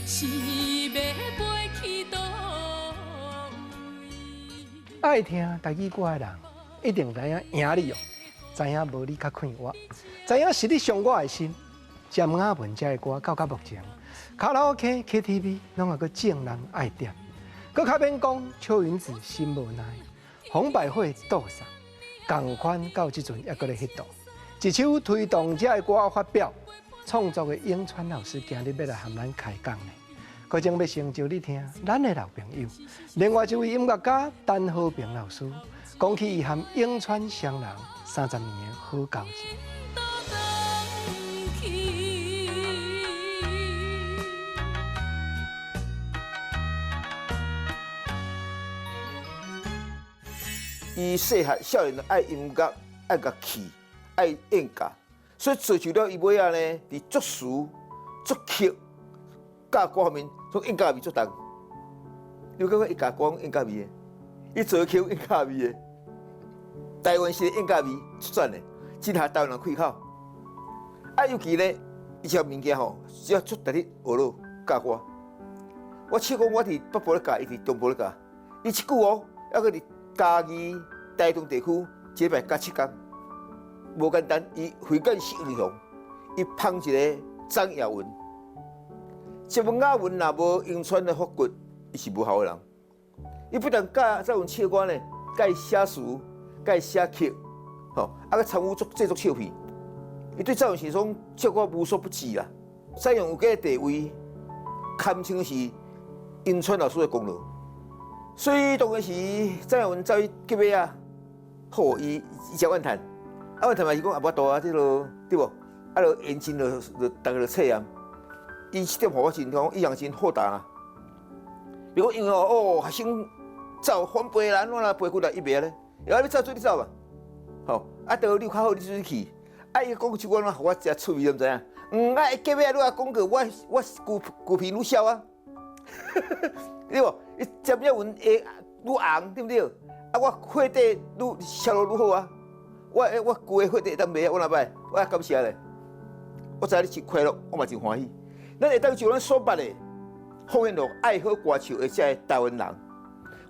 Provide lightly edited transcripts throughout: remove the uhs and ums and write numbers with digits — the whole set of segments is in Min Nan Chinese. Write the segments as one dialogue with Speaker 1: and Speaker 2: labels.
Speaker 1: 是欲飛去佗位？
Speaker 2: 愛聽台語歌的人，一定知影贏你哦，知影無你較快活，知影是你傷我的心。詹雅雯這的歌到到目前，卡拉 OK、KTV 攏猶閣眾人愛點。閣較免講，邱雲子心無奈，紅百惠倒送，仝款到這陣猶閣咧彼度。一首推動這的歌發表創作的永川老師，今日欲來和咱開講呢。閣將欲先招你聽，咱的老朋友，另外一位音樂家陳和平老師，講起伊和永川雙人30年的好交情。
Speaker 3: 伊細漢少年愛音樂、愛樂器、愛演教，所以造就了伊尾仔呢，佇作詞、作曲、教歌方面，攏演教味足重。你有感覺伊教歌演教味的，伊做曲演教味的，台灣式的演教味足讚的，真合台灣人開口。啊，尤其呢，伊這物件吼，只要足值得學落教歌。我試講，我佇北部咧教，伊佇中部咧教，伊這久哦，猶閣佇嘉義、台東地區，一禮拜教7工，無簡單。伊揮劍識英雄，伊捧一个張雅文。詹雅雯若無永川的發掘，伊是無效的人。伊不但教張雅文唱歌呢，教伊寫詞，教伊寫曲，吼，啊，閣參與作製作唱片。伊對張雅文是講照顧無所不至啦。張雅文有這个地位，堪稱是永川老師的功勞。所以當時張雅文走去結尾啊，好，伊伊誠怨嘆，啊怨嘆嘛是講也無法度啊，這個對無？啊，就眼睛就就逐个就冊啊。伊這點予我真講，伊人真豁達啊。比如講因為哦，學生走反背啦，按怎啦背骨啦，伊袂咧，伊講你走做你走吧，吼，啊，到你較好，你做去。啊，伊講這句話，予我誠趣味，你知影？嗯，啊，結尾你若講過，我我舊舊皮愈痟啊。對無？伊詹雅雯會愈紅，對毋對？啊，我貨底愈銷路愈好啊！我我舊的貨底會當賣啊，我哪擺？我也感謝咧。我知影你真快樂，我嘛真歡喜。咱會當將咱所捌的奉獻予愛好歌唱的這个台灣人，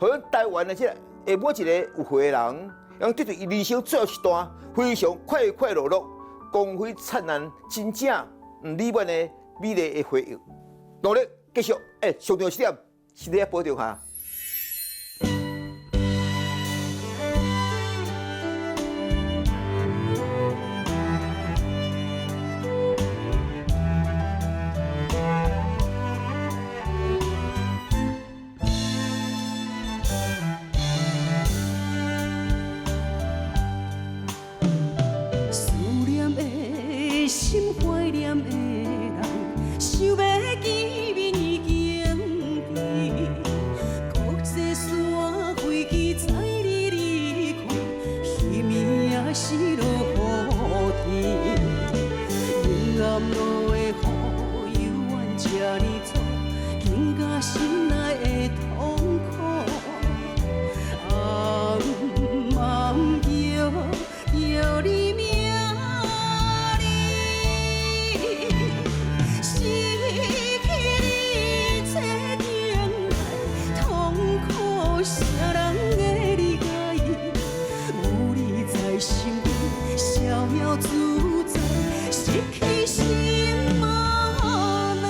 Speaker 3: 予咱台灣的這个每一个有慧的人，會得著伊人生最後一段非常快快樂樂、光輝燦爛、真正毋美滿的美麗的回憶。努力繼續，欸，上重要是點，身體要保重下。
Speaker 1: 思念的心，懷念的人，想欲見面已經知。國際線飛機載你離開，彼暝也是落雨天。陰暗路的雨猶原這呢粗，緊甲心內的痛苦。暗暗叫叫你名字，失去你這等待，痛苦誰人會理解？有你在身邊，逍遙自在，失去心無奈。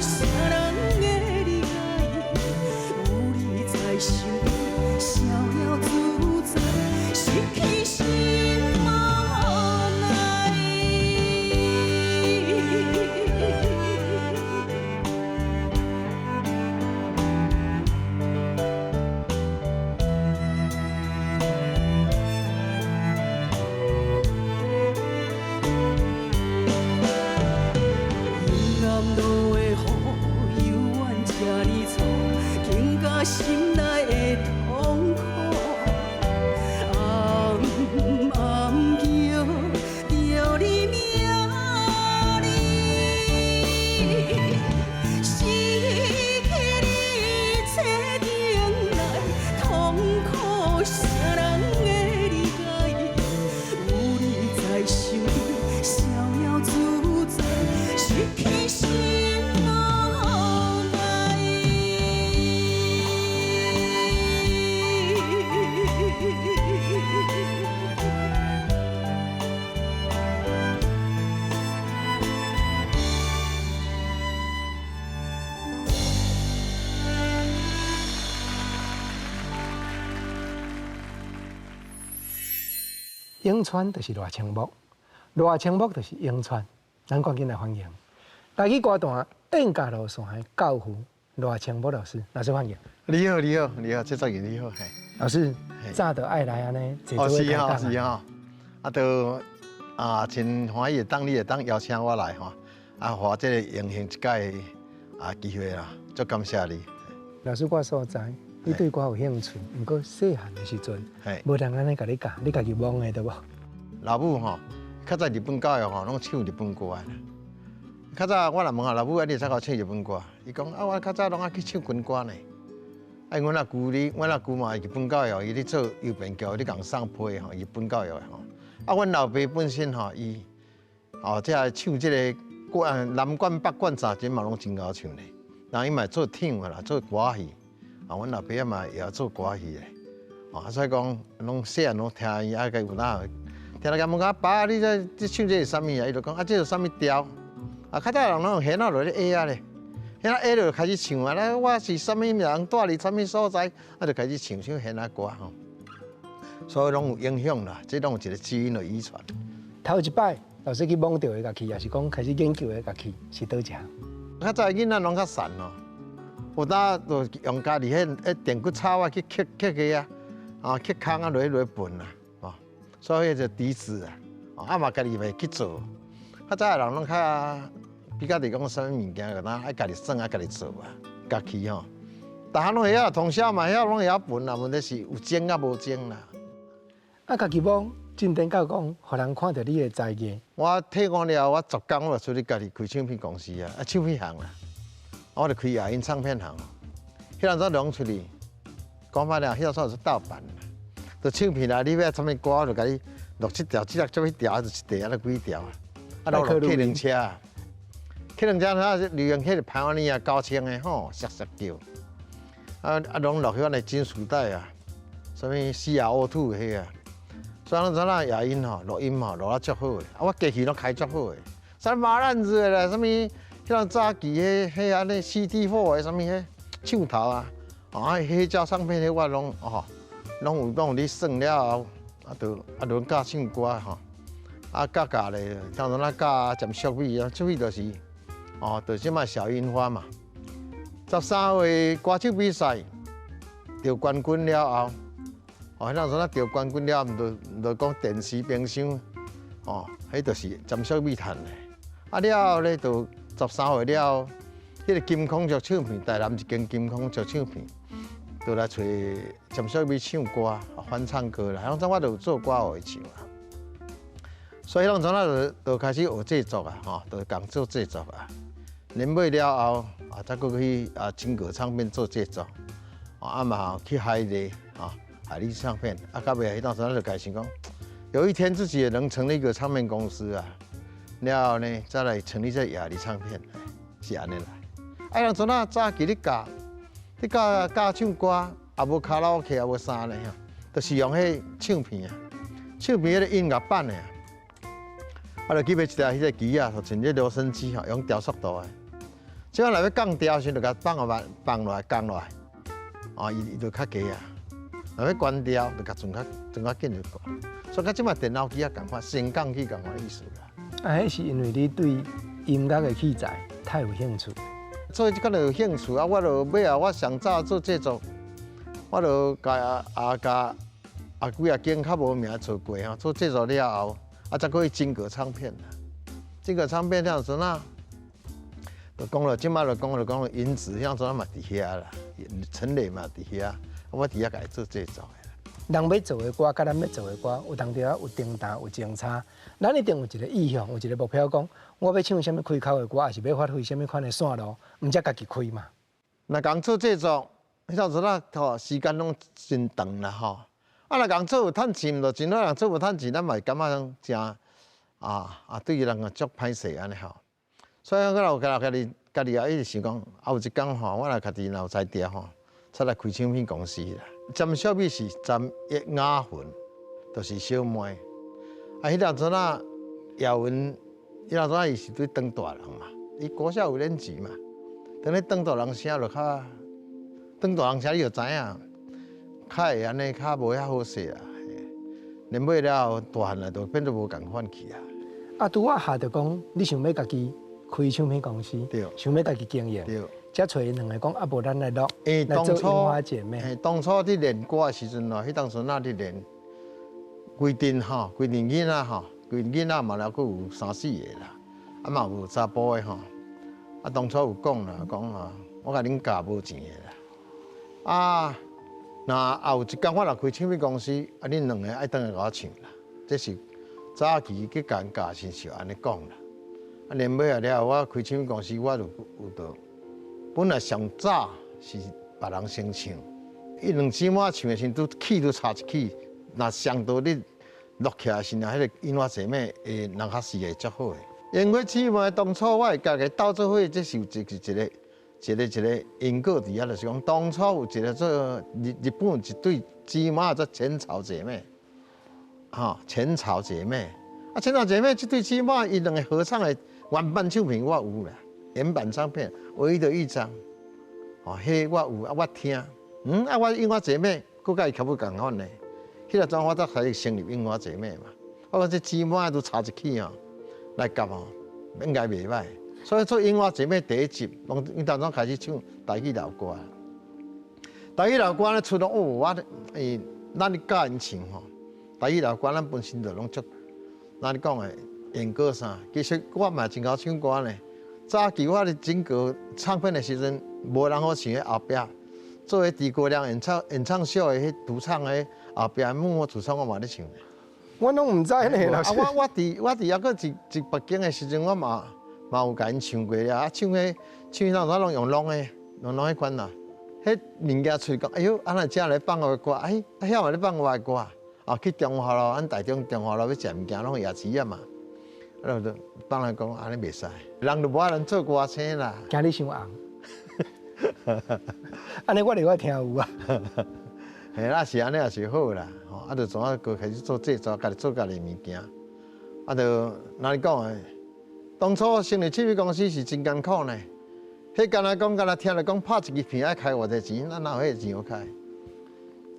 Speaker 1: 啥人會理解？有你在身邊，逍遙自在，失去心無奈。永暗落的雨，犹原這呢粗，更加心內的痛苦。暗暗叫著你名字，失去你找轉來，痛苦啥人會理解？有你在身邊，逍遙自在，失去心無奈。
Speaker 2: 永川就是賴清木，賴清木就是永川。咱趕緊來歡迎台語歌壇演教路線的教父賴清木老師，老師歡迎。
Speaker 4: 你好，你好，你好，制作人你好，嘿。
Speaker 2: 老師，早就愛來按呢，坐
Speaker 4: 哦，
Speaker 2: 做
Speaker 4: 是吼，
Speaker 2: 開講
Speaker 4: 是吼，啊，都啊，真歡喜會當你會當邀請我來吼，啊，予我這个榮幸一擺啊機會啦，足感謝你。
Speaker 2: 老師，我所知，你對歌有興趣，毋過細漢的時陣，無人按呢共你教，你家己摸的對無？
Speaker 4: 老母吼，較早日本教育吼，攏唱日本歌的啦。較早我若問啊老母啊，你會使教唱日本歌？伊講啊，我較早攏愛去唱軍歌呢。啊，阮阿姑咧，阮阿姑嘛日本教育，伊咧做郵便局，咧共送批吼，日本教育的吼。啊，阮老爸本身吼，伊哦，這個唱這个管南管北管雜錢嘛，攏真𠢕唱咧。人伊嘛會做唱的啦，做歌戲。啊，阮老爸仔嘛會曉做歌戲的。哦，所以講，攏細漢攏聽伊啊，個有哪聽來共問講，爸，你這這唱這是啥物啊？伊就講啊，這是啥物調？啊，較早人攏用弦仔落咧下啊咧，弦仔下就開始唱啊。咧我是啥物人，住佇啥物所在，啊，就開始唱唱弦仔歌吼。所以攏有影響啦，這攏有一個基因的遺傳。
Speaker 2: 頭一擺老師去摸著的樂器，也是講開始研究的樂器，是佗一項？
Speaker 4: 較早囡仔攏較散哦，有當就用家己彼彼電骨草啊去刻刻個啊，啊刻空啊落去落去笨啊，哦，所以就笛子啊，啊嘛家己袂去做。較早的人攏較比較佇講啥物物件，就呾愛家己耍啊，家己做啊，家己吼。逐項攏會曉，通宵嘛會曉，攏會曉笨啊。問題是有精抑無精啦。
Speaker 2: 啊，家己摸，真正到講，予人看著你的才藝。
Speaker 4: 我退伍了後，我十工我就出去家己開唱片公司啊，啊唱片行啦，我就開亞音唱片行。彼陣時攏出去，講歹了，彼陣時是盜版啦。就唱片來，你欲啥物歌，我就共你錄這條，這條這條，就一塊按呢幾條啊。啊，攏錄客人車，客人車啊，旅行彼個排灣啊，9000的吼，刷刷叫。啊啊，攏錄彼款的金屬帶啊，啥物 CRO2 彼啊。所以咱陣亞音吼，錄音吼錄啊足好的，啊我機器攏開足好的，啥物馬蘭子的啦，啥物彼陣早期彼彼按呢 CD4 的啥物彼唱頭啊，啊黑膠唱片彼我攏哦，攏有攏有咧算了後，啊就啊輪教唱歌吼，啊教教咧，像陣仔教詹淑美啊，淑美就是哦，就是這擺小櫻花嘛。13歲歌手比賽得冠軍了後。哦，彼陣時得冠軍了，毋就講電視冰箱，哦，彼就是詹淑美趁的。啊了後咧，就13歲了後，彼个金孔雀唱片，台南一間金孔雀唱片，就來揣詹淑美唱歌，翻唱歌啦。彼陣我就有做歌予伊唱啊。所以彼陣就就開始學製作啊，吼，就共做製作啊。年尾了後，啊，才閣去啊金歌唱片做製作，啊嘛去海麗，啊。海力唱片啊，到尾彼當時咱就開始講，有一天自己也能成立一個唱片公司啊，了後呢，再來成立這亞力唱片，是按呢來。啊，人陣仔早期咧教，咧教教唱歌，也無卡拉 OK，也無啥呢，就是用彼唱片啊，唱片彼个音樂版的啊，啊，就去買一台彼个機啊，就像這留聲機吼，用調速度的，這擺若欲降調時，就共放予放落來降落來，哦，伊伊就較低啊。若欲懸調，就共轉較轉較緊就懸。所以佮這擺電腦機仔仝款，升降機仝款意思啦。
Speaker 2: 啊，彼是因為你對音樂的器材太有興趣。
Speaker 4: 所以這個有興趣啊！我就尾後我上早做製作，我就共啊共啊幾仔間較無名做過吼，做製作了後，啊才閣去金閣唱片啦。金閣唱片遐陣啊，就講了，這擺就講就講音質遐陣嘛佇遐啦，陳磊嘛佇遐，我佇遐共伊做製作的。
Speaker 2: 人欲做的歌，佮咱欲做的歌，有當時仔有重擔有相差。咱一定有一個意向，有一個目標，講我欲唱啥物開口的歌，抑是欲發揮啥物款的線路，毋才家己開嘛。
Speaker 4: 若共做製作，彼當陣啊，吼時間攏真長啦吼。啊，若共做有趁錢，就真好；人做無趁錢，咱嘛會感覺講誠啊啊，對人啊足歹勢按呢吼。所以我有家己家己也一直想講，啊有一工吼，我若家己若有才調吼，出來開唱片公司啦。詹小美是詹雅雯，就是小妹。啊，彼當陣啊，葉文，彼當陣啊，伊是對當大人嘛，伊國小有年級嘛，當咧當大人聲就較，當大人聲你就知影，較會按呢較無遐好勢啦。連尾了後大漢來就變做無仝款去啊。
Speaker 2: 啊，拄仔下就講，你想欲家己開唱片公司，想欲家己經營，才揣𪜶兩个講，啊無咱來錄，來做櫻花姐妹。
Speaker 4: 欸，當初佇練歌的時陣咯，彼當陣仔佇練，規陣吼，規陣囡仔吼，規陣囡仔嘛，抑閣有三四个啦，啊嘛有查埔的吼，啊當初有講啦，講啊，我共恁教無錢的啦，啊，若後有一工我若開唱片公司，啊恁兩个愛轉來共我唱啦，這是早期去共𪜶教時是按呢講啦，啊連尾仔了後，我開唱片公司，我就有著。本來上早是別人先唱，伊兩姊妹唱的時陣，拄氣都差一氣，若上到你錄起來時，陣，彼個櫻花姐妹會人較是會足好的。櫻花姊妹當初我會家己鬥做伙，這是有一一個一個一個因果佇遐，就是講當初有一個做日日本一對姊妹做淺草姐妹，吼淺草姐妹，啊淺草姐妹這對姊妹，伊兩个合唱的原版唱片我有啦。原版唱片唯一的一張，哦，彼我有啊，我聽，嗯，啊，我櫻花姐妹，閣佮伊差不多仝款呢。彼個陣我才開始成立櫻花姐妹嘛。我講這姊妹都差一氣哦，來夾哦，應該袂䆀。所以做櫻花姐妹第一集，攏𪜶當陣開始唱台語老歌。台語老歌咧出來，哦，我欸，咱咧教𪜶唱吼，台語老歌咱本身就攏足，咱咧講的演歌啥，其實我嘛真𠢕唱歌呢。早期我佇整個唱片的時陣，無人好唱彼後壁，做彼諸葛亮演唱演唱秀的彼獨唱的後壁，幕後主唱我嘛咧唱。
Speaker 2: 我攏毋知呢，老師。
Speaker 4: 啊，我我佇我佇猶閣佇佇北京的時陣，我嘛嘛有共𪜶唱過啊。啊，唱彼唱彼當陣攏用朗的，用朗彼款啦。彼物件出講，哎喲，啊若遮來放我的歌，哎，啊遐嘛咧放我的歌，啊去中華路，阮台中中華路欲食物件，攏夜市仔嘛。啊，就放來講，按呢袂使，人就無愛人做歌星啦。
Speaker 2: 驚你傷紅。按呢我就愛聽有啊。
Speaker 4: 嘿啦，是按呢也是好啦，吼，啊，就從仔閣開始做製作，家己做家己物件。啊，就若你講的，當初成立唱片公司是真艱苦呢。彼敢若講，敢若聽著講拍一支片愛開偌濟錢，咱哪有彼个錢好開？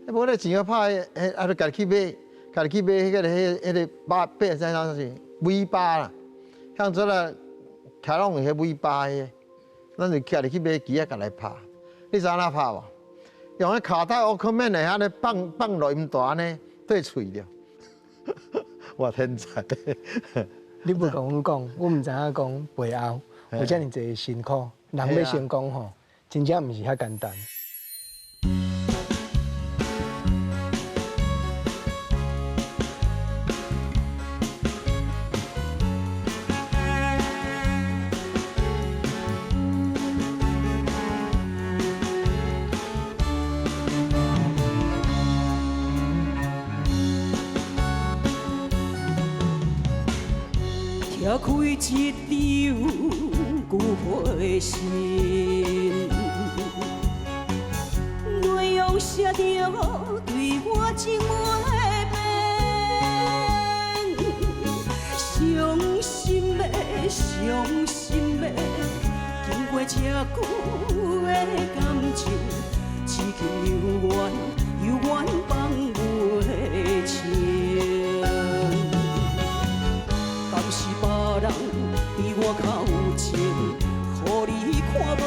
Speaker 4: 彼無彼个錢好拍，彼啊，就家己去買，家己去買彼个、彼彼个八八啥啥是尾巴啦，像這個卡攏有彼尾巴的，咱就家己去買機仔，家來拍。你知影按怎拍無？用彼卡帶 Walkman 的按呢放放錄音帶按呢對喙著。我天才！
Speaker 2: 你無共阮講，我毋知影講背後有遮爾濟辛苦，人欲成功吼，真正毋是遐簡單。
Speaker 1: 拆開一張舊批信，內容寫著對我情袂變，傷心的，傷心的，經過一這久的感情，至今猶原猶原放袂清。敢是別人比我較有情，予你看無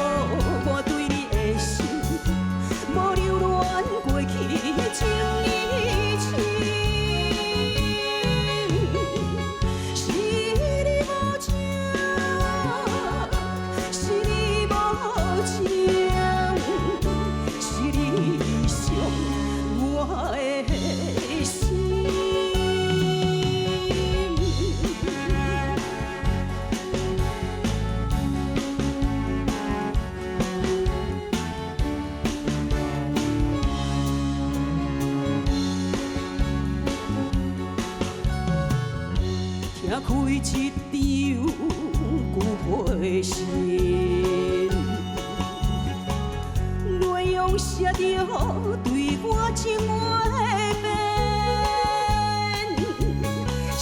Speaker 1: 我對你的心，無留戀過去情已深。是你無情，是你無情，是你傷我的心。拆開一張舊批信，內容寫著對我情話變，傷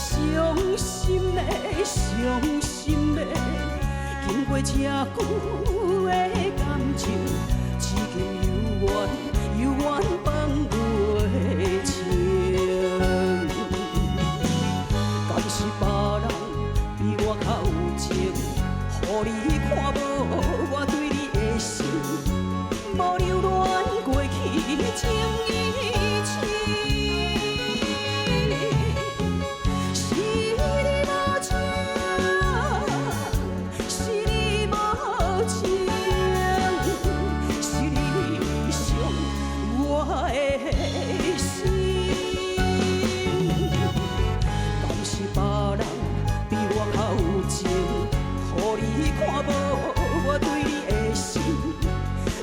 Speaker 1: 心的，傷心的，經過這久的感情，至今猶原猶原放袂清。敢是別人比我較有情，予你看無我對你的心，無留戀過去情已深。是你無情，是你無情，是你傷我的心。敢是別人比我較有情，予你看無我對你的心，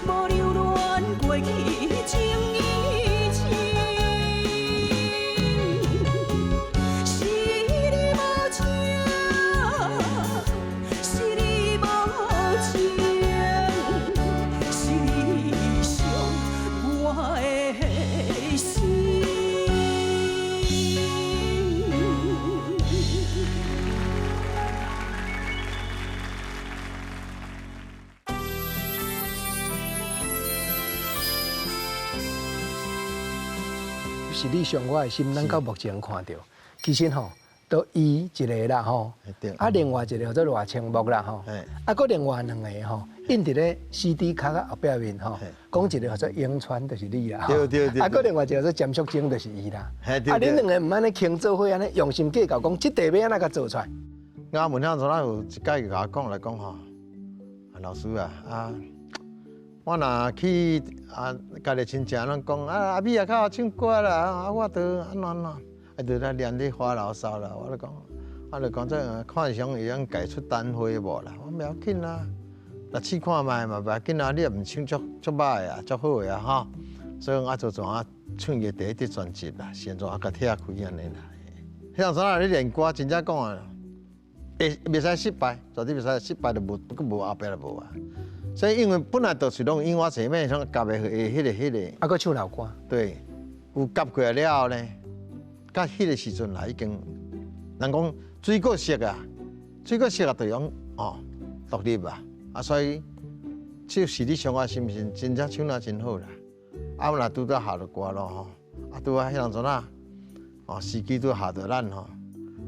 Speaker 1: 無留戀過去情已深。是你無情，是你無情，是你傷我的心。
Speaker 2: 是你傷我的心，咱到目前看著，其實吼，都伊一個啦吼，啊，另外一個叫做賴清木啦吼，啊，閣另外兩個吼，印佇咧 CD 卡仔後壁面吼，講一個叫做永川，就是你啦，
Speaker 4: 對對對，
Speaker 2: 啊，閣另外一個叫做詹淑貞，就是伊啦。啊，恁兩個毋按呢傾做伙按呢用心計較，講這塊欲按怎共做出來？
Speaker 4: 亞門遐陣仔有一擺共我講來講吼，啊老師啊，啊。我若去啊，家己親戚攏講啊，阿美也較曉唱歌啦，啊，我都按怎按怎，啊，就咧念咧發牢騷啦。我咧講，我就講這看上會用改出單飛無啦，我袂要緊啊，來試看覓嘛袂要緊啊，你也毋唱足足歹的啊，足好的啊吼。所以我就怎啊唱伊第一張專輯啦，先怎啊共拆開按呢啦。彼當時啊，咧練歌真正講啊，會袂使失敗，絕對袂使失敗，就無，閣無後壁就無啊。所以因為本來就是攏因我前面種夾的彼個，
Speaker 2: 啊，閣唱老歌。
Speaker 4: 對，有夾過來了後呢，到彼個時陣啦，已經人講水果熟啊，水果熟啊，就用哦獨立啊，啊，所以這是你傷我心是真正唱得真好啦。啊，我若拄著下著歌咯吼，啊，拄仔彼當陣啊，哦，時機拄下著咱吼，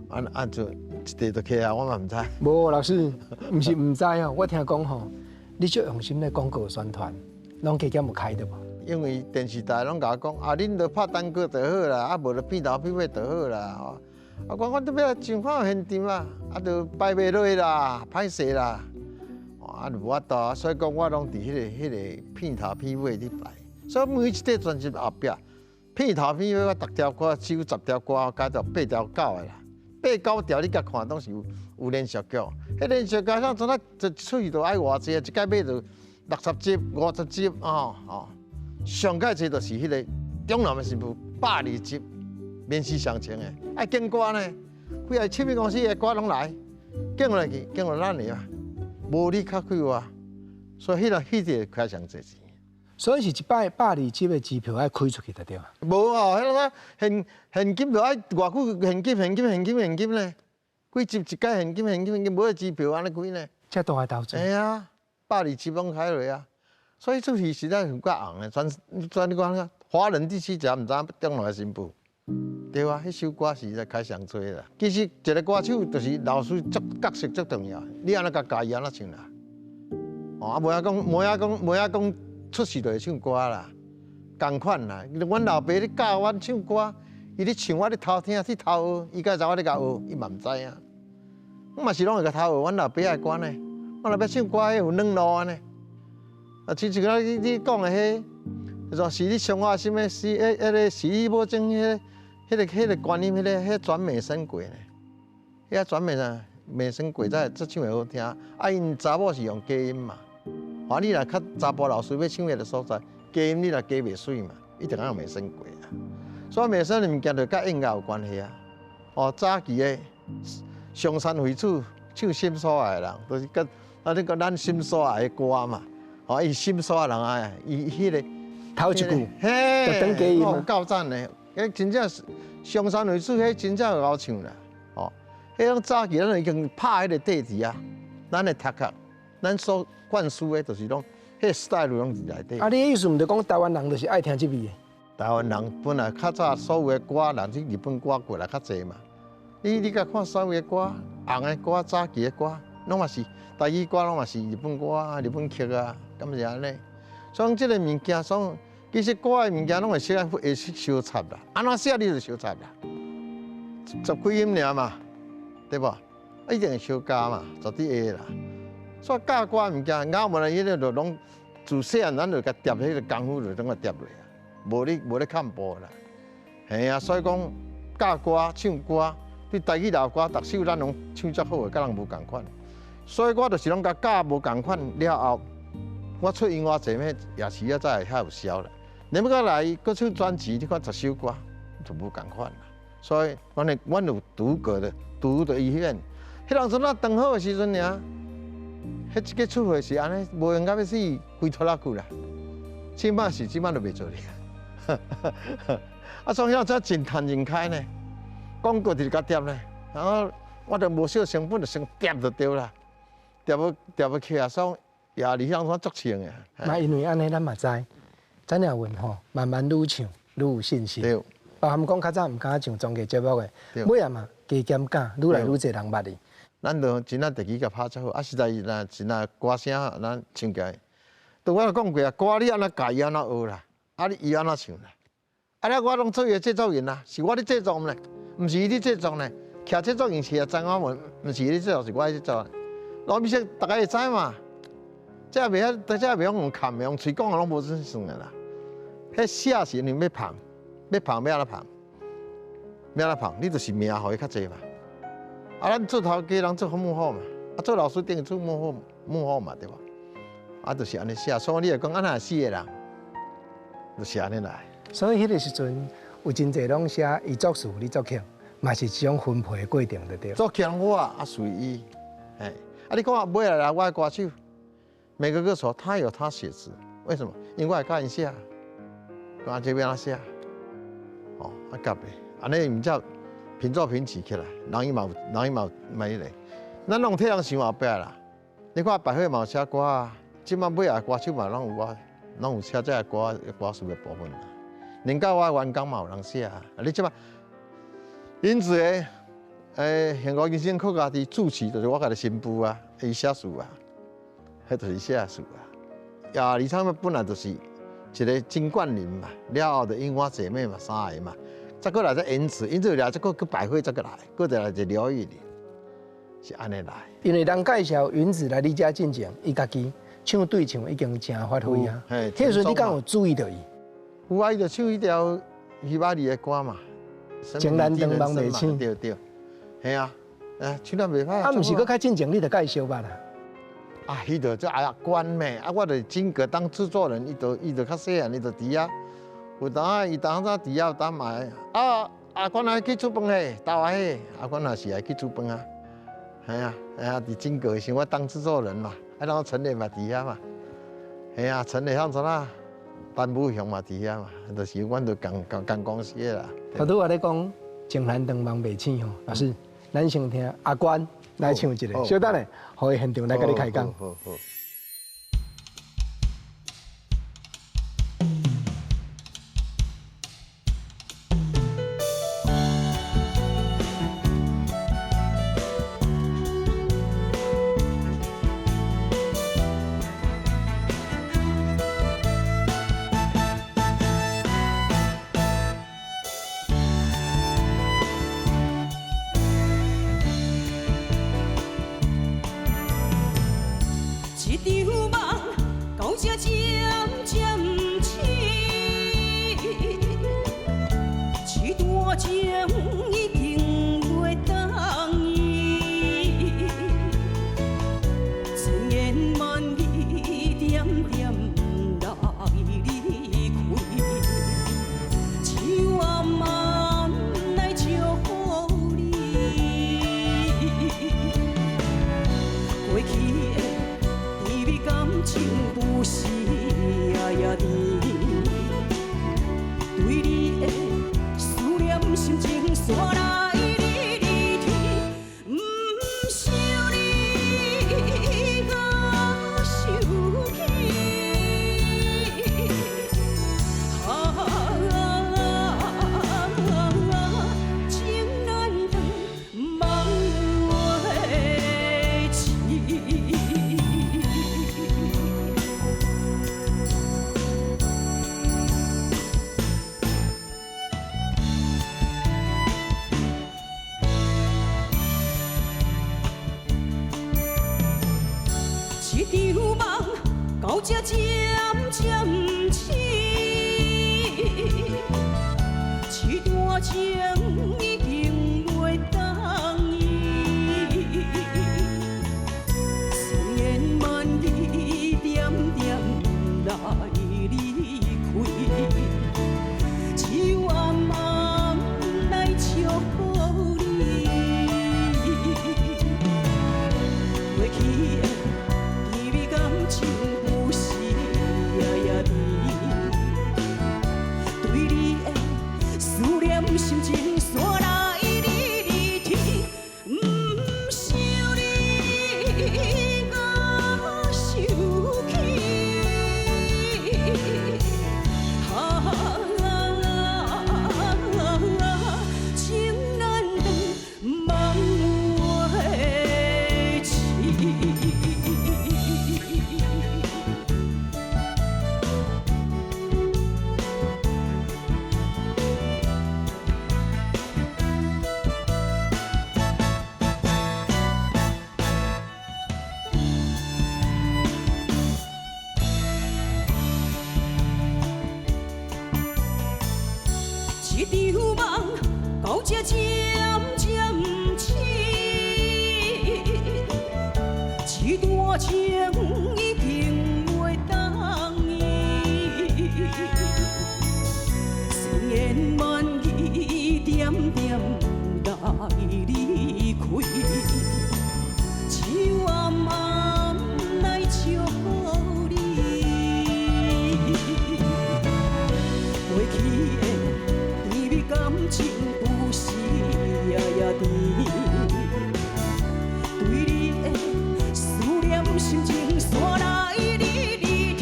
Speaker 4: 啊啊就一塊就起啊，我嘛毋知。
Speaker 2: 無老師，毋是毋知哦，我聽講吼。你足用心咧廣告宣傳，攏加減有開著無？
Speaker 4: 因為電視台攏共我講，啊，恁著拍單曲就好啦，啊，無就片頭片尾就好啦。啊，我我都欲上看現場啊，啊，就擺袂落啦，歹勢啦，啊，就無法度，所以講我攏佇彼個片頭片尾咧排。所以每一塊專輯後壁片頭片尾，我逐條歌只有十條歌，加到八條九個啦。八九條你共看攏是有連續劇，彼連續劇像陣仔一出去就愛偌濟啊，一擺買就60集、50集哦哦。上蓋濟就是彼個中南的新婦120集，免死相稱的，愛揀歌呢，幾个唱片公司的歌攏來，揀來去，揀來咱的啊，無你較快活，所以彼個開上濟錢。
Speaker 2: 所以是一擺120集的支票愛開出去就對啊。
Speaker 4: 無哦，彼個現金就愛偌久現金現金現金現金呢？幾集一擺現金現金現金，無個支票按呢開呢？
Speaker 2: 遮大的投資。
Speaker 4: 會啊， 127拢开落啊。所以这戏实在是较红的，全全你讲华人地区才毋知影中来新妇，对啊，彼首歌是在开上济啦。其实一个歌手就是老师足角色足重要，你按怎共教伊按怎唱啦？哦，啊，无影讲，无影讲，无影讲，出世就会唱歌啦，仝款啦。阮老爸咧教阮唱歌，伊咧唱，我咧偷听去偷学，伊敢知我咧共学，伊嘛毋知影。我嘛是拢会共偷学，阮老爸的歌呢，阮老爸唱歌彼有软路按呢。啊，亲像你你讲的彼，就是你伤我心的是，彼彼个是你无种彼个，彼个彼个观音，彼个彼转美声过呢，彼个转美啥美声过才才唱会好听。啊，𪜶查某是用低音嘛，啊，你若较查埔老师欲唱彼个所在，低音你若加袂媠嘛，一定爱用美声过啊。所以美声的物件就佮音乐有关系啊。哦，早期的松山惠子唱心所爱的人，就是佮啊，你讲咱心所爱的歌嘛。哦，伊心所爱人啊，伊彼个
Speaker 2: 头一句，
Speaker 4: 嘿，
Speaker 2: 就转低音
Speaker 4: 有够赞的，彼真正松山惠子，彼真正会晓唱啦。哦，彼种早期咱已经拍彼个底子啊，咱的读壳，咱所灌输的，就是讲，彼个 style 拢伫内底。
Speaker 2: 啊，你的意思毋就讲台湾人就是爱听这味的？
Speaker 4: 台湾人本来较早所有的歌，人去日本歌过来较济嘛。你你共看所有的歌，红的歌、早期的歌，拢嘛是台语歌，拢嘛是日本歌啊、日本曲啊，敢是按呢？所以这个物件，所以其实歌的物件拢会小会相插啦。按怎写你就相插啦，十几音尔嘛，对无？一定会相加嘛，绝对会啦。所以教歌物件，咬无来，彼个就拢自细汉咱就共叠彼个功夫就拢共叠落啊，无咧无咧看步啦。嘿啊，所以讲教歌唱歌，对台语老歌，逐首咱拢唱足好的，佮人无仝款。所以我就是拢共教无仝款了后，我出音乐节目也是遐才会较有销啦。你欲阁来阁出专辑，你看十首歌就无仝款啦。所以，阮的阮有独个的独的意愿。彼当阵咱当好的时阵尔，彼一个出货是按呢，无用到欲死，规拖拉久啦。这摆是这摆就袂做咧。啊，所以遐阵真趁真开呢，广告直直共叠呢，然后我就无少成本，就先叠就对啦，叠欲叠欲起啊，所以也离乡算足穿的。
Speaker 2: 嘛，因为按呢，咱嘛知，陈雅文吼，慢慢愈唱愈有信心。
Speaker 4: 对。
Speaker 2: 包含讲较早毋敢上综艺节目的，尾仔嘛加减敢，愈来愈济人捌伊。
Speaker 4: 咱就真正特意共拍足好，啊，实在是若真正歌声咱唱起来，都我讲过啊，歌你按怎教伊按怎学啦，啊你伊按怎唱啦，啊了我拢做伊的制作人啦，是我咧制作呢，毋是伊咧制作呢，徛制作人是张阿文，毋是伊咧制作，是我咧制作。罗美说大家会知嘛？这袂晓，这袂晓用看，用喙讲的拢无算算的啦。彼写是因为欲捧，欲捧欲按怎捧？欲按怎捧？你就是名予伊较济嘛。啊，咱做头家人做幕后嘛，啊，做老师等于做幕后幕后嘛，对无？啊，就是按呢写，所以你会讲按怎死的人，就是按呢来。
Speaker 2: 所以彼个时阵有真济拢写伊作词，你作曲，嘛是一种分配的过程，就对。
Speaker 4: 作曲我啊随意，嘿，啊你看尾来我的歌手，每个歌手他有他写词，为什么？因为我会教𪜶写，讲这欲按怎写，哦，啊夹的，按呢毋才平作平起起来，人伊嘛有，人伊嘛有嘛彼个，咱拢替人想后壁啦。你看百惠嘛有写歌啊，这摆尾仔歌手嘛拢有我，拢有写这个歌歌词的部分啦。连到我的员工嘛有人写啊。你这摆，因子的，幸福人生靠家己主持，就是我家己新妇啊，伊写词啊，彼就是写词啊。亚里他们本来就是一个金冠霖嘛，了后就樱花姐妹嘛，三个嘛。再过来再延迟，延迟了，再阁阁百惠再过来，阁再来一个刘玉玲，是按呢来。
Speaker 2: 因为人介绍芸子来你遮进前，伊家己唱对唱已经诚发挥啊。彼个时阵你敢有注意著伊？
Speaker 4: 有啊，伊就唱彼条希巴里的歌嘛。
Speaker 2: 情难长梦袂醒。
Speaker 4: 对对，嘿啊，啊唱得袂歹。
Speaker 2: 啊，毋是阁较进前你就佮伊相捌啦？
Speaker 4: 啊，彼就做阿关咩？啊，我就金阁当制作人，伊就较细汉，伊就伫遐。有当伊当早伫遐有当嘛，啊，阿关爱去煮饭嘿，豆仔嘿，阿关也是爱去煮饭啊，系啊，系啊，伫金阁时我当制作人嘛，啊，然后陈磊嘛伫遐嘛，系啊，陈磊向怎啊，陈武雄嘛伫遐嘛，就是阮就仝仝仝公司的啦。
Speaker 2: 头拄仔咧讲情难长梦袂醒吼，老师，咱先听阿关来唱一个，稍等下，予伊现场来佮你开讲。
Speaker 4: 好好。
Speaker 1: 場夢到這漸漸醒，這段情已經袂當醫，千言萬語點點來離開，只有暗暗來祝福你。過去的甜蜜感情不是夜夜甜，對你的思念心情煞來日日天，毋想你甲受氣。啊，情難斷，夢袂醒。這場夢到這漸漸醒，這段情已經袂當醫，千言萬語點點來離開，只有暗暗來祝福你。過去的甜蜜感情不是夜夜甜，對你的思念心情煞來日日天，毋想你甲受氣。啊，情難斷，夢袂醒。這場夢到這漸漸醒，這段情已經袂當醫，千言萬語點點來離開，只有暗暗來祝福你。過去的甜蜜感情不是夜夜甜，對你的思念心情煞來日日天，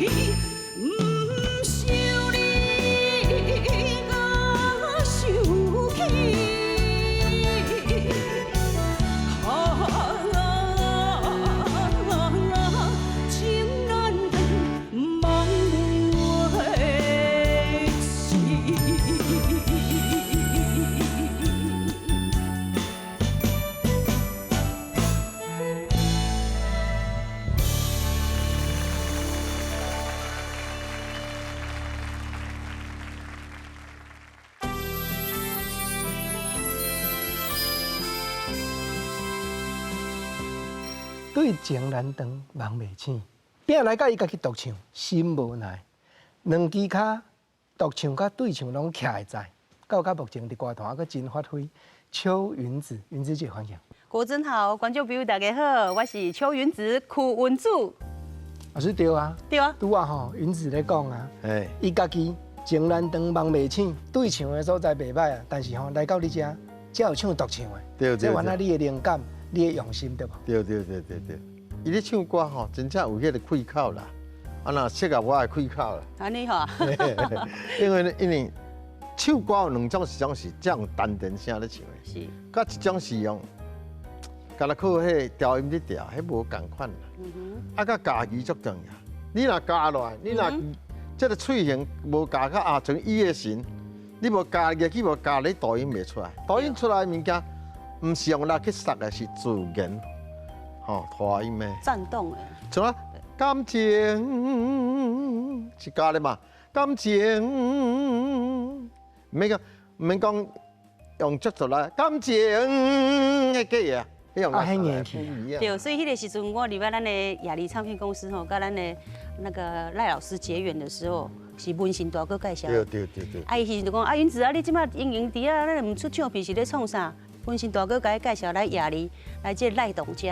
Speaker 1: 毋想你甲受氣。啊，情難斷，夢袂醒。
Speaker 2: 對情難斷，夢袂醒。拼來佮伊家己獨唱，心無奈。兩支跤獨唱佮對唱攏徛會在，到到目前佇歌壇閣真發揮。邱雲子，雲子姐歡迎。
Speaker 5: 國珍好，觀眾朋友大家好，我是邱雲子，邱雲子。
Speaker 2: 老師對啊，
Speaker 5: 對啊，
Speaker 2: 拄啊吼，雲子咧講啊，伊家己情難斷，夢袂醒，對唱的所在袂歹啊，但是吼來到你遮，才有唱獨唱的，
Speaker 4: 對對對，
Speaker 2: 這原來你的靈感，你的用心對無？
Speaker 4: 對對對對對，伊咧唱歌吼，真正有彼個開口啦，啊若適合我的開口啦。
Speaker 5: 按呢吼，
Speaker 4: 因為唱歌有兩種，一種是這樣丹田聲咧唱的，
Speaker 5: 是，
Speaker 4: 佮一種是用，敢若靠彼個調音咧調，彼無仝款啦。啊，佮咬字足重要，你若咬落來，你若這個喙型無咬較啊，像伊的神，你無咬入去，無咬你抖音袂出來，抖音出來的物件，毋是用力去殺的，是自然，吼，拖音的。
Speaker 5: 震動的。
Speaker 4: 像啊，感情是加咧嘛，感情毋免講毋免講用節奏來感情彼假的啊，用
Speaker 2: 啊，彼硬去。
Speaker 5: 對，所以彼个時陣我入來咱的亞梨唱片公司吼，佮咱的那個賴老師結緣的時候，是文信大哥介紹。
Speaker 4: 對對對對。
Speaker 5: 啊，伊彼時就講啊，芸子啊，你這擺閒閒佇遐，你毋出唱片是咧創啥？文信大哥共伊介紹來亞梨，來這個賴董遮。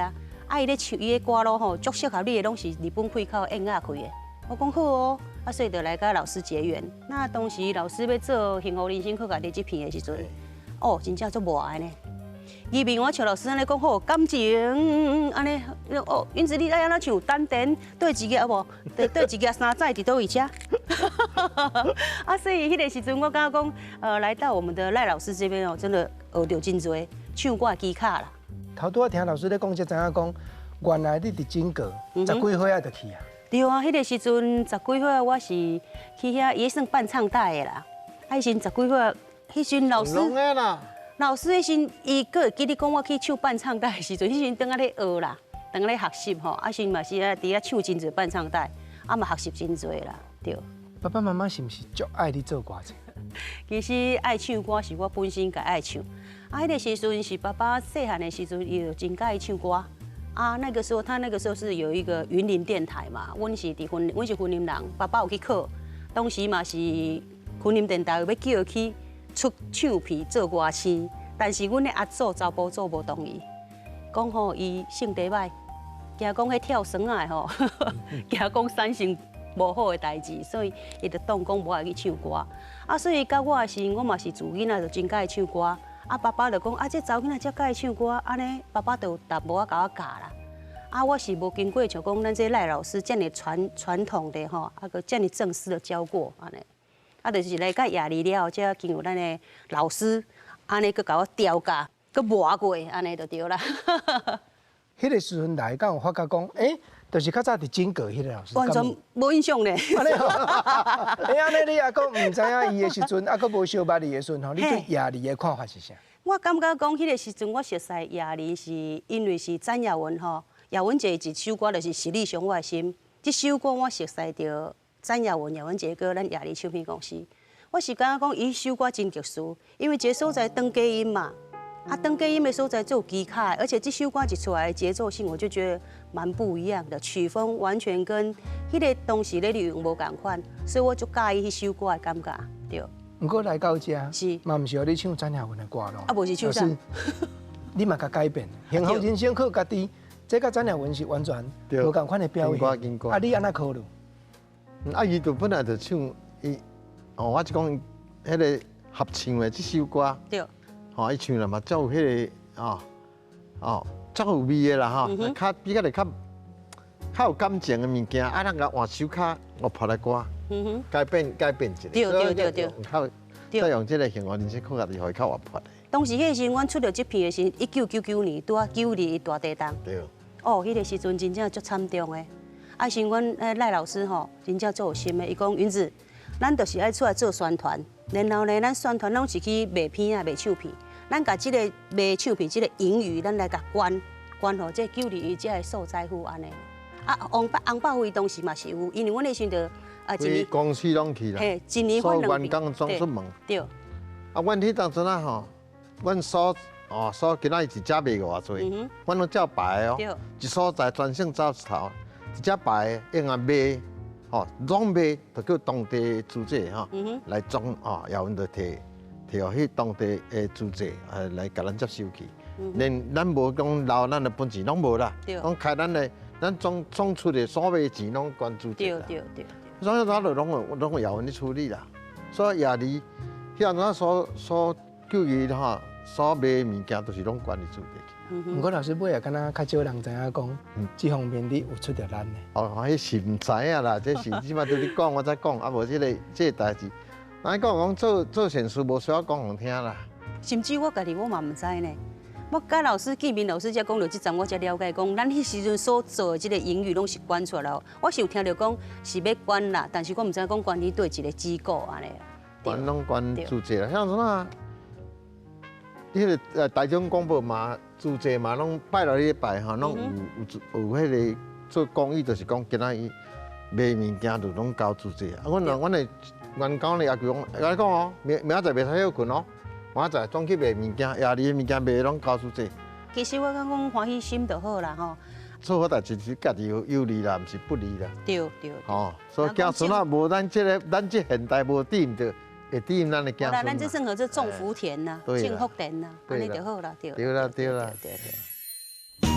Speaker 5: 啊，伊咧唱伊的歌路吼，足適合你的，攏是日本開口演樂開的。我講好哦，啊，所以就來佮老師結緣。那當時老師欲做《幸福人生靠家己》這片的時陣，哦，真正足無愛呢。伊面我唱老師按呢講好感情，按呢哦，芸子你愛按怎唱？丹田對一个啊無？對對一个三仔佇佗位遮？啊，所以彼个時陣我感覺講，來到我們的賴老師這邊哦，真的學著真濟唱歌的技巧啦。
Speaker 2: 頭拄仔聽老師咧講，才知影講，原來你佇整個十幾歲仔就去啊？
Speaker 5: 對啊，彼个時陣十幾歲，我是去遐伊算伴唱帶的啦。啊，彼時陣十幾歲，彼時陣老師。老師彼時伊閣會記得講，我去唱伴唱帶的時陣，彼時陣當仔咧學啦，當仔咧學習吼，啊時嘛是啊佇遐唱真濟伴唱帶，啊嘛學習真濟啦，對。
Speaker 2: 爸爸媽媽是毋是足愛你做歌星？
Speaker 5: 其實愛唱歌是我本身家愛唱，啊，彼个時陣是爸爸細漢的時陣，伊就真佮意唱歌。啊，那個時候他那個時候是有一個雲林電台嘛，阮是佇雲，阮是雲林人，爸爸有去考，當時嘛是雲林電台有欲叫伊去出唱片做歌星，但是阮的阿祖查埔祖無同意，講吼伊性地䆀，驚講彼跳繩仔的吼，驚講產生無好的代誌，所以伊就當講無愛去唱歌。啊，所以到我的時陣，我嘛是自囡仔就真佮意唱歌。啊，爸爸就講啊，這查某囡仔遮佮意唱歌，按呢，爸爸就有淡薄仔共我教啦。啊，我是無經過像講咱這賴老師遮爾傳統的吼，啊閣遮爾正式的教過按呢。啊，就是來到亞梨了後，才經過咱的老師，按呢閣共我調教，閣磨過，按呢就對啦。
Speaker 2: 彼个時陣來，敢有發覺講，欸，就是較早佇整個彼个老師。
Speaker 5: 完全無印象咧。
Speaker 2: 按呢吼，欸，按呢你抑閣毋知影伊的時陣，抑閣無相捌伊的時陣吼，你對亞梨的看法是啥？
Speaker 5: 我感覺講，彼个時陣我熟似亞梨，是因為是詹雅雯吼，雅雯姐一首歌就是《是你傷我的心》，這首歌我熟似著詹雅雯、雅雯姐閣咱亞梨唱片公司。我是感覺講，伊首歌真特殊，因為這個所在當低音嘛。啊，當低音的所在做技巧，而且這首歌一出來的節奏性，我就覺得蠻不一樣的，曲風完全跟彼个當時咧流行無仝款，所以我足佮意彼首歌的感覺，對。
Speaker 2: 毋過來到遮，
Speaker 5: 是
Speaker 2: 嘛毋是予你唱詹雅雯的歌咯？
Speaker 5: 啊，無是唱啥？
Speaker 2: 你嘛共改變，幸福人生靠家己，這佮詹雅雯是完全無仝款的表現。啊，你按怎考慮？
Speaker 4: 啊，伊就本來就唱伊，哦，我就講彼个合唱的這首歌。
Speaker 5: 對。
Speaker 4: 吼，伊唱了嘛，足有彼个哦哦，足有味的啦吼，較比較咧較較有感情的物件，啊，咱共換首較活潑的歌，改變改變一下，
Speaker 5: 對對對對，
Speaker 4: 較再用這个幸福人生靠家己，予伊較活潑的。
Speaker 5: 當時彼個時陣，阮出著這片的時，1999年拄仔9·21大地震。
Speaker 4: 對。
Speaker 5: 哦，彼个時陣真正足慘重的。啊，時阮賴老師吼，真正足有心的，伊講芸子，咱就是愛出來做宣傳，然後呢，咱宣傳攏是去賣片啊、賣唱片。咱共這個賣唱片這個盈餘，咱來共捐捐予這9·21這个受災戶按呢。啊，王百翁百惠當時嘛是有，因為阮彼時陣啊，一年
Speaker 4: 公司攏去啦，
Speaker 5: 嘿，一年
Speaker 4: 所有員工攏出門。
Speaker 5: 對。
Speaker 4: 啊，阮彼當陣啊吼，阮所哦所今仔日一隻賣偌濟，阮攏照排哦。一所在全省走一頭，一隻排用啊賣，吼，攏賣，就叫當地資者吼來裝哦，也阮就摕。摕予彼當地的資者，來共咱接收去。連咱無講留咱的本錢，攏無啦。攏開咱的，咱總出的所有錢攏捐資者啦。
Speaker 5: 對對對。
Speaker 4: 所以咱就攏有亞運咧處理啦。所以亞梨，彼陣所叫伊吼，所賣的物件都是攏捐去資者去。
Speaker 2: 毋過老師尾也敢若較少人知影講，這方面你有出著力呢。
Speaker 4: 哦，彼是毋知影啦，這是這擺對你講，我才講，啊無這個代誌。咱講講做做善事，無需要講予聽啦。
Speaker 5: 甚至我家己我嘛毋知呢。我佮老師見面，老師才講著這層，我才了解講，咱彼時陣所做的這個盈餘攏是捐出來。我是有聽著講是欲捐啦，但是我毋知講捐去佗一个機構按呢。
Speaker 4: 捐攏捐資者啦，像啥啊？彼个台中廣播嘛，資者嘛，攏拜六禮拜吼，攏有彼个做公益，就是講今仔日賣物件就攏交資濟啊。阮的員工咧也講，共你講哦，明明仔載袂使歇睏哦，明仔載總去賣物件，夜裡的物件賣攏交資濟。
Speaker 5: 其實我感覺講歡喜心就好啦吼。
Speaker 4: 做好代誌是家己有有利啦，毋是不利啦。
Speaker 5: 對對。
Speaker 4: 吼，所以子孫仔無咱這個，咱這現代無點著，會點咱的子孫。
Speaker 5: 咱這算號做種福田啦，種福田啦，按呢就好啦，對。
Speaker 4: 對啦對啦。
Speaker 5: 對對。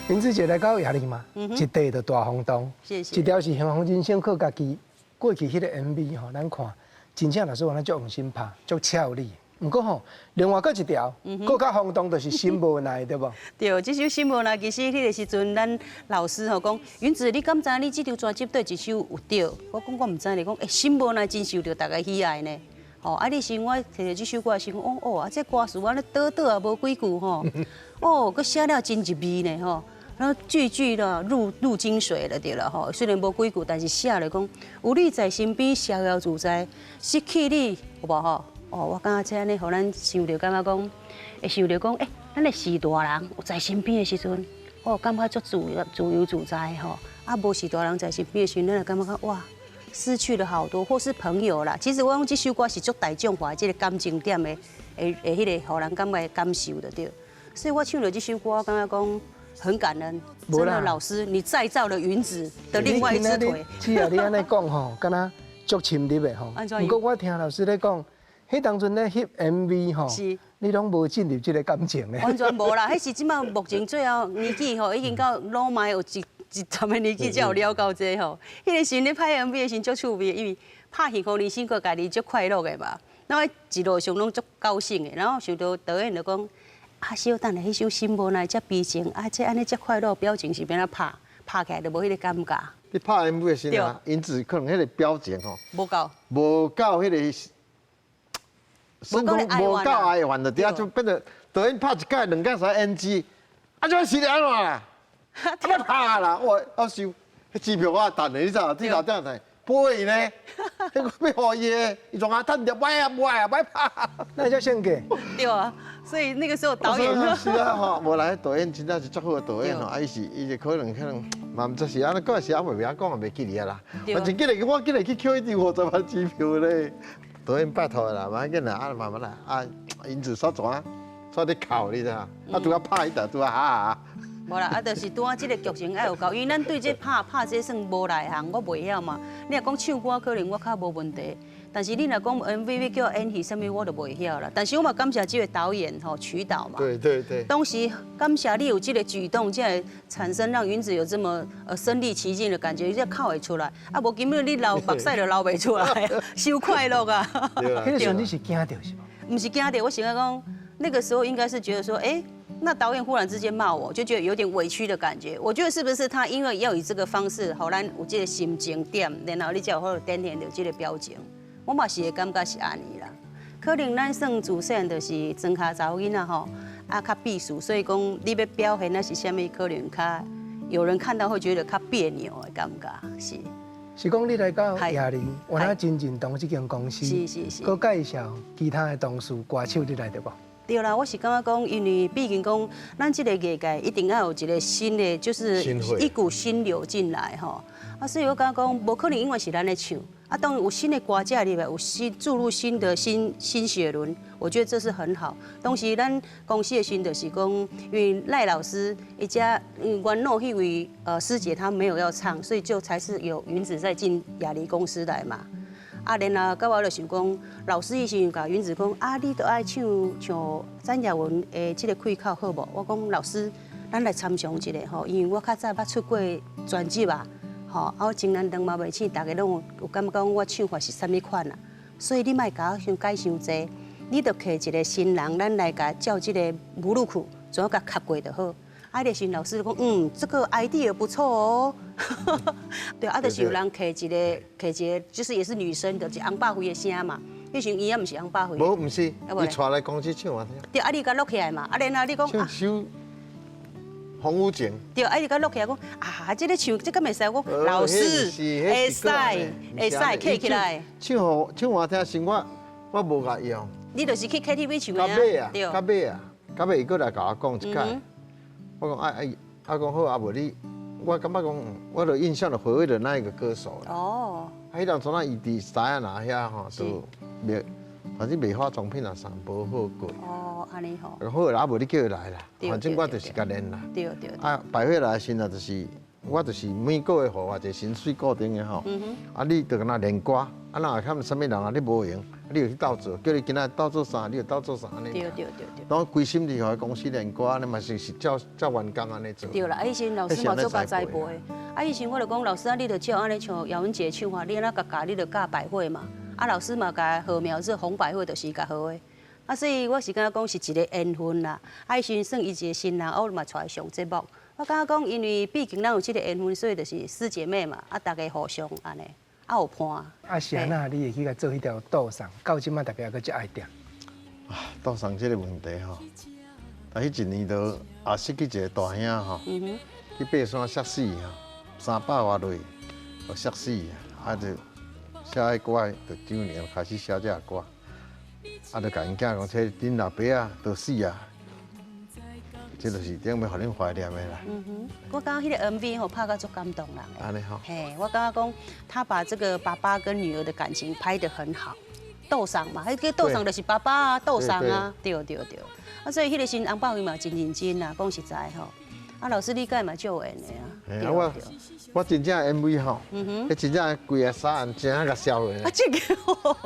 Speaker 2: 云子姐來到夜裡嘛，一塊就大轟動，一條是幸福人生靠家己。過去彼個 MV 吼，咱看真正老實話，咱足用心拍，足俏麗。毋過吼，另外閣一條，閣較轟動，就是心無奈，對無？
Speaker 5: 對，這首心無奈，其實彼個時陣，咱老師吼講，芸子，你敢知你這張專輯佗一首有對？我講我毋知，你講，欸，心無奈真受著大家喜愛呢。吼，啊！你時我摕著這首歌的時陣，講哦，啊，這歌詞按呢短短也無幾句吼，哦，閣寫了真入味呢吼，然後句句啦入精髓了對啦吼。雖然無幾句，但是寫來講，有你在身邊，逍遙自在，失去你有無吼？哦，我感覺這按呢，予咱想著感覺講，會想著講，欸，咱的序大人有在身邊的時陣，哦，感覺足自由自由自在吼。啊，無序大人在身邊的時陣，咱就感覺講哇，失去了好多，或是朋友啦。其實我講這首歌是足大眾化，這個感情點的彼個，予人感覺感受的對。所以我唱了這首歌，我感覺講很感恩。真的，老師，你再造了芸子的另外一隻腿。
Speaker 2: 是啊，你按呢講吼，敢若足深入的吼。毋過我聽老師咧講，彼當陣咧翕 MV 吼，你攏無進入這個感情咧。
Speaker 5: 完全無啦，彼是這擺目前最後年紀吼，已經到老邁有一十个年紀才有了解這吼。彼個時陣咧拍 MV 的時陣足趣味，因為拍戲可能先過家己足快樂的嘛。然後一路上攏足高興的，然後想到導演就講。啊，小等下，彼首心無奈遮悲情，啊，這按呢遮快樂表情是欲按怎拍？拍起來就無彼個感覺。
Speaker 4: 你拍 MV 的時陣，芸子可能彼個表情吼，
Speaker 5: 無夠，
Speaker 4: 無夠彼個，無夠哀怨的，佇遐就變做導演拍一擺、兩擺才 NG，啊，這是按怎啦？啊，欲拍啦！我要收，彼機票我等的，你知無？你老點來飛伊呢？彼個欲予伊的，伊總啊趁著，欲啊欲啊欲拍。
Speaker 2: 那叫性格。
Speaker 5: 對啊，所以那個時候導演
Speaker 4: 是啊吼，無來導演真正是足好的導演吼，啊，伊是可能嘛毋知是按怎，嗰時也袂曉講，也袂記得啦。反正記得我記得去抾伊張50萬機票咧。導演拜託啦，無要緊啦，啊慢慢來，啊芸子煞怎啊，煞咧哭你知影？啊拄仔拍彼搭拄仔哈哈。
Speaker 5: 無啦，啊，就是拄仔這個劇情愛有夠，因為咱對這拍拍這算無內行，我袂曉嘛。你若講唱歌，可能我較無問題，但是你若講 MV 欲叫我演戲啥物，我就袂曉啦。但是我嘛感謝這個導演吼瞿導嘛。當時感謝你有這個舉動，才會產生讓芸子有這麼身臨其境的感覺，才哭會出來。啊，無根本你流目屎就流袂出來，傷快樂啊。
Speaker 2: 彼個時陣你是驚著是無？
Speaker 5: 毋是驚著，我想講那個時候應該是覺得說，欸，那導演忽然之間罵我，就覺得有點委屈的感覺。我覺得是不是他因為要以這個方式，予咱有這個心情點，然後你才有法度展現著這個表情。我嘛是會感覺是按呢啦。可能咱算自細就是莊跤查某囡仔吼，啊較避暑，所以講你欲表現那是啥物，可能較有人看到會覺得較彆扭的感覺是。
Speaker 2: 是講你來到亞梨，原來真認同這間公司，閣介紹其他的同事歌手你來對無？
Speaker 5: 對啦，我是感覺講，因為畢竟講，咱這個藝界一定要有一個新的，就是一股新流進來吼。啊，所以我感覺講，無可能永遠是咱咧唱。啊，當有新的歌者入來，有新注入新的新血輪，我覺得這是很好。當時咱公司的時就是講，因為賴老師伊遮原老彼位師姐她沒有要唱，所以就才是有芸子在進亞梨公司來嘛。啊，然後到我就想講，老師伊時共芸子講，啊，你都愛唱像詹雅雯的這個開口好無？我講老師，咱來參詳一下吼，因為我較早捌出過專輯啊，吼，啊，我情難長嘛袂醒，大家攏有感覺講我唱法是啥物款啊，所以你莫共我想改傷濟，你就摕一個新人，咱來共照這個母路譜，怎樣共吸過就好。啊，彼時老師講，嗯，這個 idea 不錯哦。對，啊，就是有人摕一個，摕一個，就是也是女生的，是紅百輝的聲嘛。彼時伊也毋是紅百輝。
Speaker 4: 無，毋是，伊帶來公司唱我聽。
Speaker 5: 對，啊，你共錄起來嘛？啊，然後你講。
Speaker 4: 唱首《風雨情》。
Speaker 5: 對，啊，你共錄起來講，啊，這個唱，這個袂使。我講老師，會使，會使，摕起來。
Speaker 4: 唱予唱我聽，是我無共用。
Speaker 5: 你就是去 KTV 唱的啊？
Speaker 4: 到尾啊，到尾啊，到尾伊閣來共我講一擺。我講啊啊，啊講好啊，無你，我感覺講，我就印象就回味著那一個歌手啦。哦。啊，彼當陣啊，伊佇西安那遐吼，都賣，反正賣化妝品啊啥無好過。
Speaker 5: 哦，按呢吼。
Speaker 4: 好啦，啊無你叫伊來啦，反正我就是共練啦。
Speaker 5: 對對。
Speaker 4: 啊，百惠來的時陣就是，我就是每個月予我一個薪水固定的吼。啊，你就敢若練歌，啊，若看啥物人啊，你無閒，你就去鬥做，叫你今仔鬥做啥，你就鬥做啥按呢。
Speaker 5: 對對對對。
Speaker 4: 攏規心佇予公司練歌，按呢嘛是照照員工按呢做。
Speaker 5: 對啦，啊，彼時老師嘛做較栽培。啊，彼時我就講老師啊，你就照按呢像姚文杰唱法，你按怎共教，你就教百惠嘛。啊，老師嘛共號苗子洪百惠就是共號的。啊，所以我是感覺講是一個緣分啦。啊，彼時算伊一個新人，我嘛帶伊上節目。我感覺講，因為畢竟咱有這個緣分，所以就是師姐妹嘛，啊，大家互相按呢，啊有伴。
Speaker 2: 啊，是按怎你會去共做彼條倒送？到這擺大家閣遮愛聽。
Speaker 4: 啊，倒送這個問題吼，但彼一年就也失去一個大兄吼，去爬山摔死吼，300外歲就摔死啊，就寫彼歌就九年開始寫這个歌，啊，就共𪜶囝講，這恁老爸啊，就死啊，這就是點欲予恁懷念的啦。
Speaker 5: 嗯哼，我感覺彼个 MV 吼拍甲足感動人的。
Speaker 4: 按呢吼。
Speaker 5: 嘿，我感覺講他把這個爸爸跟女兒的感情拍得很好，鬥上嘛，彼個鬥上就是爸爸啊，鬥上啊，對對對。啊，所以彼个時翁百惠嘛真認真啦，講實在吼。啊，老師你敢嘛足有緣的啊？
Speaker 4: 嘿，我我真正 MV 吼，彼真正規个衫真正共燒落。
Speaker 5: 啊，這個，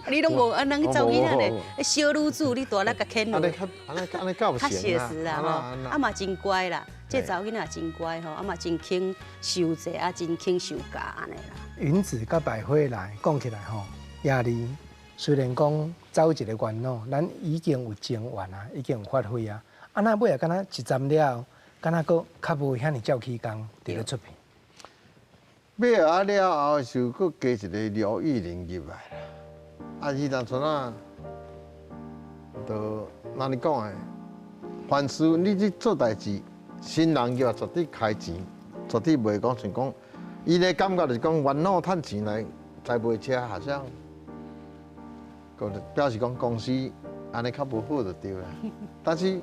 Speaker 5: 你攏無按呢查某囡仔咧，小女子你大力共牽落。
Speaker 4: 按呢較按呢按呢較有
Speaker 5: 較寫實啦吼，啊嘛真乖啦，這查某囡仔真乖吼，啊嘛真肯受濟，啊真肯受教按呢啦。
Speaker 2: 芸子佮百惠來講起來吼，亞麗雖然講走一个願路，咱已經有情緣啊，已經有發揮啊，啊那尾仔敢若一站了後，敢若閣較無遐爾照起工佇咧出片。
Speaker 4: 尾仔了後就閣加一个劉玉玲入來啦，啊，彼當陣啊，就按呢講的，凡事你去做代誌，新人入來絕對開錢，絕對袂講像講，伊的感覺就是講，冤老趁錢來載袂車，好像，表示講公司按呢較無好就對啦。但是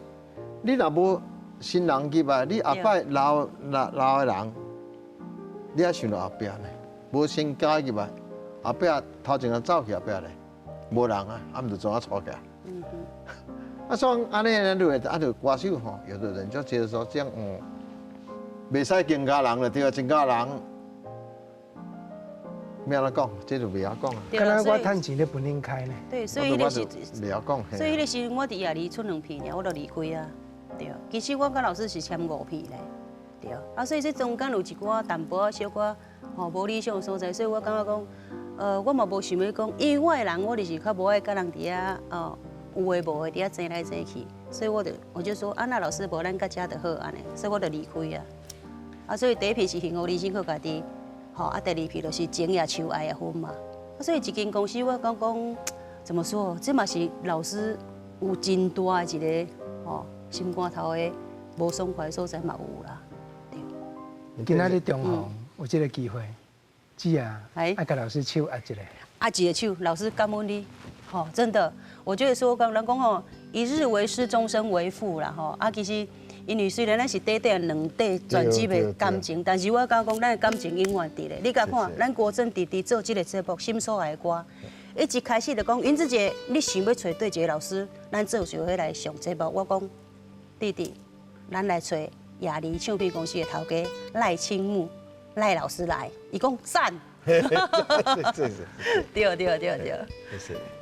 Speaker 4: 你若無新人入來，你後擺老老老的人，你愛想著後壁呢，無先加入來，後壁頭前人走去後壁咧，無人啊，啊毋就怎啊帶起來？啊，所以按呢，咱就會啊，就歌手吼，有的人就覺得說這樣，袂使增加人就對啊，增加人，欲按怎講，這就袂曉講啊。
Speaker 2: 敢若我趁錢咧分恁開呢？
Speaker 5: 對，所以彼個時
Speaker 4: 袂曉講。
Speaker 5: 所以彼個時陣我佇亞梨出兩片爾，我就離開啊。對，其實我佮老師是簽五片咧。對，啊，所以這中間有一寡淡薄仔小可吼無理想的所在，所以我感覺講，我嘛無想欲講，因為我的人我就是較無愛佮人佇遐哦，有的無的佇遐爭來爭去，所以我就說啊，那老師無咱佮遮就好按呢，所以我就離開啊。啊，所以第一批是幸福人生靠家己，吼，啊，第二批就是情也樹愛也分嘛。啊，所以一間公司我講講怎麼說，這嘛是老師有真大的一個吼心肝頭的無爽快的所在嘛有啦。
Speaker 2: 今仔日中紅有這個機會，姊啊，愛共老師手握一下。
Speaker 5: 握一个手，老師感恩你，吼，真的，我覺得說講人講吼，一日為師，終身為父啦，吼，啊，其實因為雖然咱是短短兩塊專輯的感情，但是我感覺講咱的感情永遠佇咧。你共看，咱國珍弟弟做這個節目，心所愛的歌，伊一開始就講，芸子姐，你想欲揣佗一个老師，咱做想欲來上節目，我講弟弟，咱來揣亞梨唱片公司的頭家賴清木賴老師來，伊講讚。對對對對。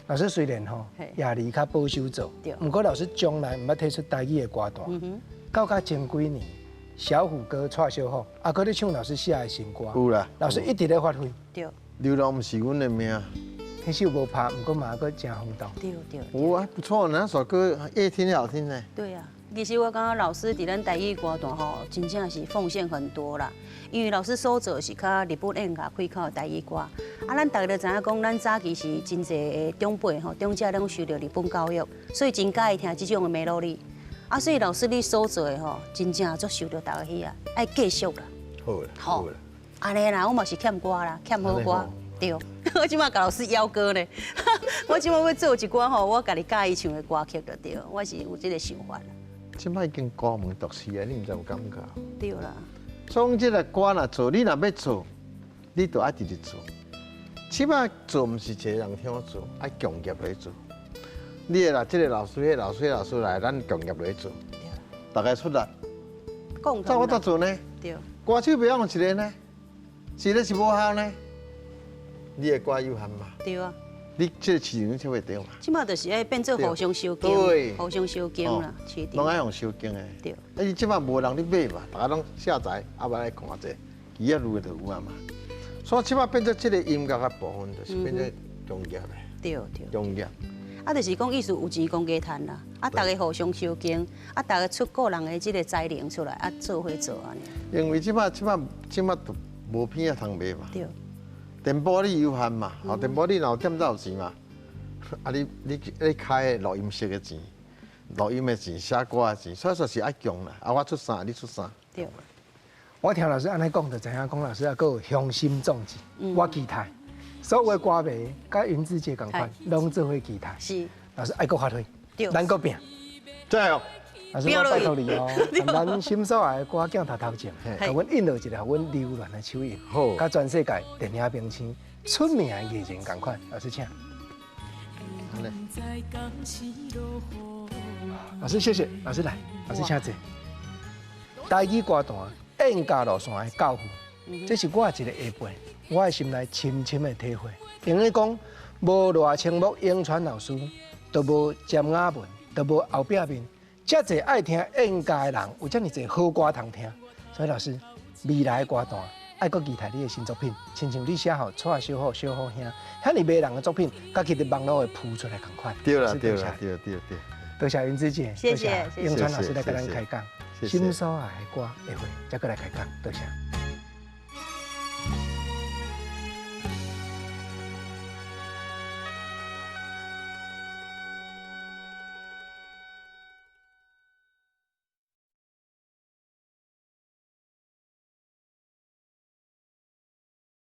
Speaker 2: 老師雖然吼亞梨較保守做，毋過老師從來毋捌退出台語的歌壇。到甲前幾年，小虎哥蔡小虎，啊，閣咧唱老師寫的新歌。
Speaker 4: 有啦。
Speaker 2: 老師一直咧發揮。
Speaker 5: 對。
Speaker 4: 流浪毋是阮的命。
Speaker 2: 彼首無拍，毋過嘛閣誠轟動。
Speaker 5: 對對。
Speaker 4: 有啊，不錯，那首歌越聽越好聽呢。
Speaker 5: 對啊。其實我感覺老師佇咱台語歌壇吼，真正是奉獻很多啦。因為老師所做是較日本演樂開口的台語歌，啊，咱大家都知影講，咱早期是真濟的長輩吼，長者攏受著日本教育，所以真佮意聽這種的 melody。啊，所以老師你所做的吼，真正足受著大家喜愛，愛繼續啦。
Speaker 4: 好啦，好啦。
Speaker 5: 按呢啦，我嘛是欠歌啦，欠好歌，對。我這馬共老師邀歌呢，我這馬欲做一寡吼，我家己佮意唱的歌曲就對，我是有這個想法啦。
Speaker 4: 這擺已經高門獨市啊，你毋知有感覺？
Speaker 5: 對啦。
Speaker 4: 所以這个歌若做，你若欲做，你就愛直直做。起碼做毋是一个人聽我做，愛共業來做。你若這个老師、彼个老師、彼个老師來，咱共業來做。大家出力。
Speaker 5: 共同。
Speaker 4: 怎我得做呢？
Speaker 5: 對。
Speaker 4: 歌手袂曉用一个呢，一个是無效呢。你的歌有限嘛？
Speaker 5: 對啊。
Speaker 4: 你這個市場唱袂著嘛？
Speaker 5: 這馬就是愛變做互相相敬，互相相敬啦，市場。
Speaker 4: 攏愛用相敬的。
Speaker 5: 對。
Speaker 4: 啊，伊這馬無人咧買嘛，大家攏下載，啊，欲來看者，伊仔錄的就有啊嘛。所以這馬變做這个音樂的部分，就是變做重要的。
Speaker 5: 對對。
Speaker 4: 重要。
Speaker 5: 啊，就是講意思有錢講加趁啦，啊，大家互相相敬，啊，大家出個人的這个才能出來，啊，做伙做按呢。
Speaker 4: 因為這馬這馬這馬就無片仔通賣嘛。
Speaker 5: 對。
Speaker 4: 電波你有限嘛？吼，電波你若有點才有錢嘛。啊，你你你開錄音室的錢、錄音的錢、寫歌的錢，所以說是愛強啦。啊，我出啥，你出啥。
Speaker 5: 對。
Speaker 2: 我聽老師按呢講，就知影講老師猶閣有雄心壯志。我期待所有的歌迷佮芸子姐仝款，攏做伙期待。
Speaker 5: 是。
Speaker 2: 老師愛閣發揮，
Speaker 5: 對。
Speaker 2: 咱閣拼。
Speaker 4: 加油！
Speaker 2: 老師，我拜託你哦，咱心所愛的歌鏡頭頭前，共阮印落一個阮留戀的手印，
Speaker 4: 好，
Speaker 2: 佮全世界電影明星出名的藝人仝款。老師請。
Speaker 4: 好咧。
Speaker 2: 老師謝謝，老師來，老師請坐。台語歌壇演歌路線的教父，這是我一個下輩，我的心內深深的體會。因為講，無賴清木永川老師，就無詹雅雯，就無後壁面。遮濟愛聽演歌的人，有遮爾濟好歌通聽。所以老師，未來的歌壇愛閣期待你的新作品，親像你寫予蔡小虎、小虎兄，遐爾迷人的作品，佮其實網路會浮出來仝款。
Speaker 4: 對啦對啦對對對。
Speaker 2: 多謝雲芝姐，
Speaker 5: 謝謝
Speaker 2: 永川老師來佮咱開講，心所愛的歌下回再閣來開講，多謝。